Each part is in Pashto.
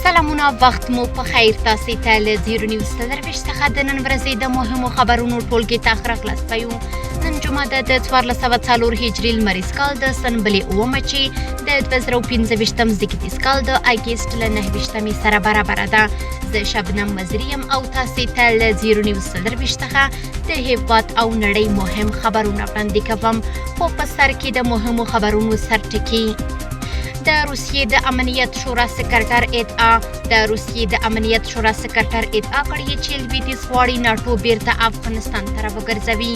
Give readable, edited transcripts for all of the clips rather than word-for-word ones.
سلامونه، وخت مو په خیر. تاسو ته له زیرو نیوز 24 څخه د نن ورځې د مهمو خبرونو ټولګې ته ښه راغلاست وایو. نن جمعه ده، د 1404 هجري لمریز کال د سنبلې اوومه، چې د 2025 زیږدیز کال د اګست له 29مې سره برابره ده. زه شبنم وزیري یم او تاسو ته له زیرو نیوز 24 څخه د هیواد او نړۍ مهم خبرونه وړاندې کوم. خو په سر کې د مهمو خبرونو سرټکي. د روسیې د امنیت شورا سکرټر ادعا د روسیې د امنیت شورا سکرټر ادعا کړې چې لویدیځ غواړي ناټو بیرته افغانستان ته راوګرځوي.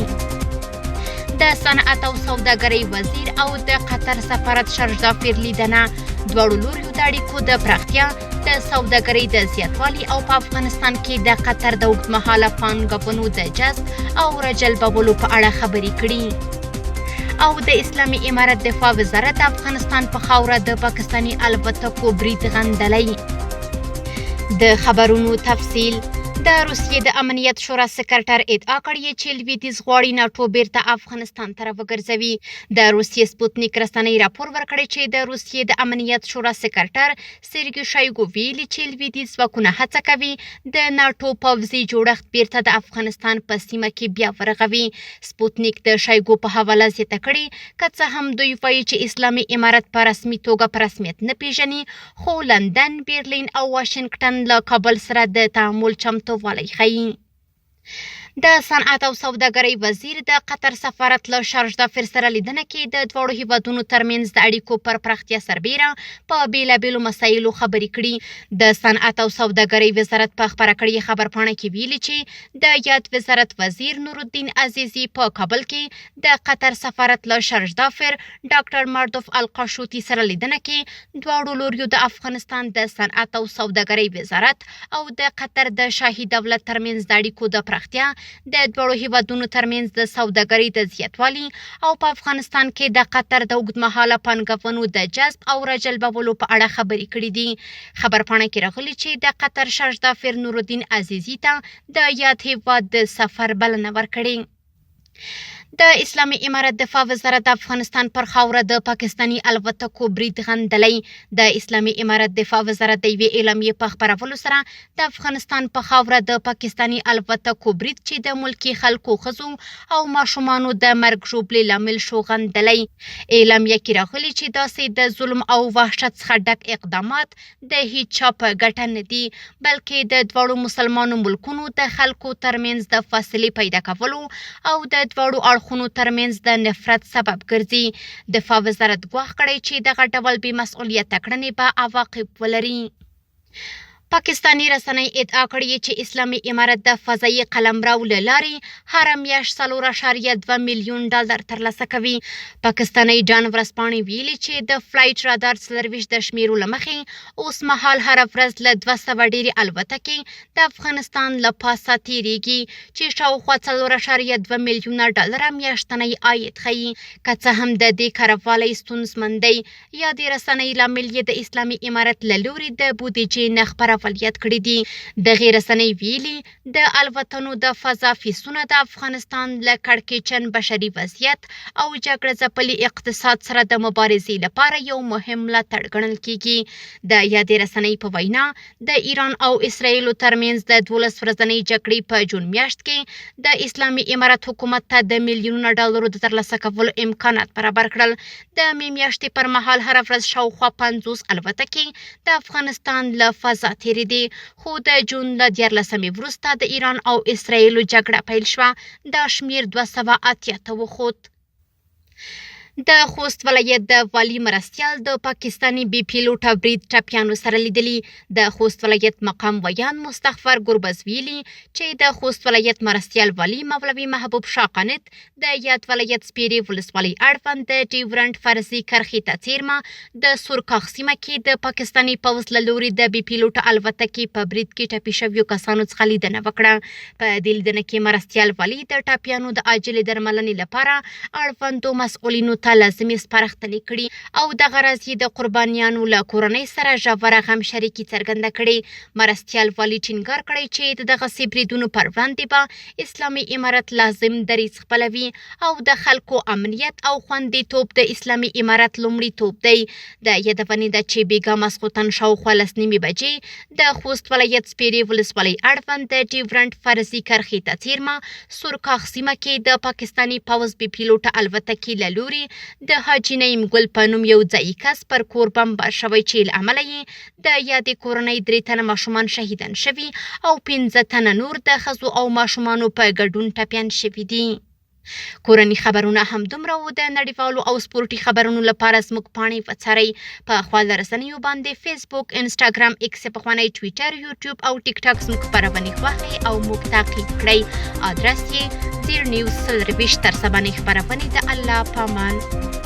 د صنعت او سوداګرۍ وزیر او د قطر سفارت شارژدافیر لیدنه، دواړو لوریو د اړیکو د پراختیا، د سوداګرۍ د زیاتوالي او په افغانستان کې د قطر د اوږدمهاله پانګونو د جذب او راجلبولو په اړه خبرې کړي. او د اسلامي امارت دفاع وزارت د افغانستان په خاوره د پاکستاني الوتکو برید غندلی. د خبرونو تفصیل. د روسیې د امنیت شورا سکرټر ادعا کړې چې لویدیځ غواړي ناټو بیرته افغانستان ته راوګرځوي. د روسیې سپوتنیک رسنۍ راپور ورکړی چې د روسیې د امنیت شورا سکرټر سرګي شایګو ویلي چې لویدیځ ځواکونه هڅه کوي د ناټو پوځي جوړښت بیرته د افغانستان په سیمه کې بیا ورغوي. سپوتنیک د شایګو په حواله زیاته کړې، که څه هم دوی وایي چې اسلامي امارت په رسمي توګه په رسمیت نه پیژني، خو لندن، برلین او واشنګټن له کابل سره د تعامل چمتووالی ښيي. د صنعت او سوداګرۍ وزیر د قطر سفارت له شارژدافیر سره لیدنه کې د دواړو هیوادونو ترمنځ د اړیکو پر پراختیا سربیره په بیلابیلو مسایلو خبرې کړي. د صنعت او سوداګرۍ وزارت په خپره کړې خبرپاڼه کې ویلي چې د یاد وزارت وزیر نورالدین عزیزي په کابل کې د قطر سفارت له شارژدافیر ډاکټر ماردوف القاشوتي سره لیدنه کې دواړو لوریو د افغانستان د صنعت او سوداګرۍ وزارت او د قطر د شاهي دولت ترمنځ د اړیکو د پراختیا، د دواړو هیوادونو ترمنځ د سوداګرۍ د زیاتوالي او په افغانستان کې د قطر د اوږدمهاله پانګونو د جذب او راجلبولو په اړه خبرې کړې دي. خبرپاڼه کې راغلي چې د قطر شارژدافیر نورالدین عزیزي ته د یاد هیواد د سفر بلنه ورکړې. د اسلامي امارت دفاع وزارت د افغانستان پر خاوره د پاکستاني الوتکو برید غندلی. د اسلامي امارت دفاع وزارت د یوې اعلامیې په خپرولو سره د افغانستان په خاوره د پاکستاني الوتکو برید، چې د ملکي خلکو، ښځو او ماشومانو د مرګ ژوبلې لامل شو، غندلی. اعلامیه کې راغلي چې داسې د ظلم او وحشت څخه ډک اقدامات د هیچا په ګټه نه دي، بلکې د دواړو مسلمانو ملکونو د خلکو ترمنځ د فاصلې پیدا کولو او د دواړو اړخونو ترمنځ د نفرت سبب ګرځي. دفاع وزارت ګواښ کړی چې دغه ډول بې مسؤلیته کړنې به عواقب ولري. پاکستاني رسنۍ ادعا کړې چې اسلامي امارت د فضایي قلمرو له لارې هره میاشت 4.2 میلیون ډالر ترلاسه کوي. پاکستانۍ ډان ورځپاڼې ویلي چې د فلایټ رادار 24 د شمیرو له مخې اوس مهال هره ورځ له 200 ډېرې الوتکې د افغانستان له پاسه تیریږي، چې شاوخوا 4.2 میلیونه ډالره میاشتنی عاید ښيي. که څه هم د دې کرهوالی ستونزمن دی، یادې رسنۍ لامل یې د اسلامي امارت له لوري د بودیجې نه خپرول یاد کړي دي. دغې رسنۍ ویلي، د الوتنو د فضا فیسونه د افغانستان له کړکېچن بشري وضعیت او جګړه ځپلي اقتصاد سره د مبارزې لپاره یو مهم ملاتړ ګڼل کېږي. د یادې رسنۍ په وینا، د ایران او اسراییلو ترمنځ د 12 ورځنۍ جګړې په جون میاشت کې د اسلامي امارت حکومت ته د میلیونونه ډالرو د ترلاسه کولو امکانات برابر کړل. د مې میاشتې پر مهال هره ورځ شاوخوا 50 الوتکې د افغانستان له فضا تېرېدې، خو د جون له 13مې وروسته د ایران او اسراییلو جګړه پیل شوه، دا شمېر 280 ته وخوت. د خوست ولایت د والي مرستیال د پاکستاني بې پیلوټه برید ټپیانو سره لیدلي. د خوست ولایت مقام ویاند مستغفر ګربز ویلي چې د خوست ولایت مرستیال والي مولوي محبوب شاه قانت د یاد ولایت سپیرې ولسوالۍ اړوند د ډیورنډ فرضي کرښې ته څیرمه د سورکاخ سیمه کې د پاکستاني پوځ له لوري د بې پیلوټه الوتکې په برید کې ټپي شویو کسانو څخه لیدنه وکړه. په دې لیدنه کې مرستیال والي د ټپیانو د عاجلې درملنې لپاره اړوندو مسؤلینو ته لازمې سپارښتنې کړي او دغه راز یې د قربانیانو له کورنۍ سره ژوره غم شریکي څرګنده کړې. مرستیال والي ټینګار کړی چې د دغسې بریدونو پر وړاندې به اسلامي امارت لازم دریځ خپلوي او د خلکو امنیت او خوندیتوب د اسلامي امارت لومړیتوب دی. د یادونې ده چې بیګا ماسخوتن شاوخوا 10:30 بجې د خوست ولایت سپېرې ولسوالۍ اړوند د ډیورنډ فرضي کرښې ته څېرمه سورکاخ سیمه کې د پاکستاني پوځ بې پیلوټه الوتکې له لوري د حاجي نعیم ګل په نوم یو ځایي کس پر کور بمبار شوی چې له امله یې د یادې کورنۍ 3 تنه ماشومان شهیدان شوي او 5 تنه نور د ښځو او ماشومانو په ګډون ټپیان شوي دي. کورني خبرونه هم دومره وو. د نړیوالو او سپورټي خبرونو لپاره زموږ پاڼې وڅارئ. په خواله رسنیو باندې فیسبوک، انسټاګرام، ایکس پخوانی ټویټر، یوټیوب او ټیک ټاک زموږ خپرونې خوښې او موږ تعقیب کړئ. ادرس یې زیر نیوز 24. تر سبانۍ خپرونې د الله پامان.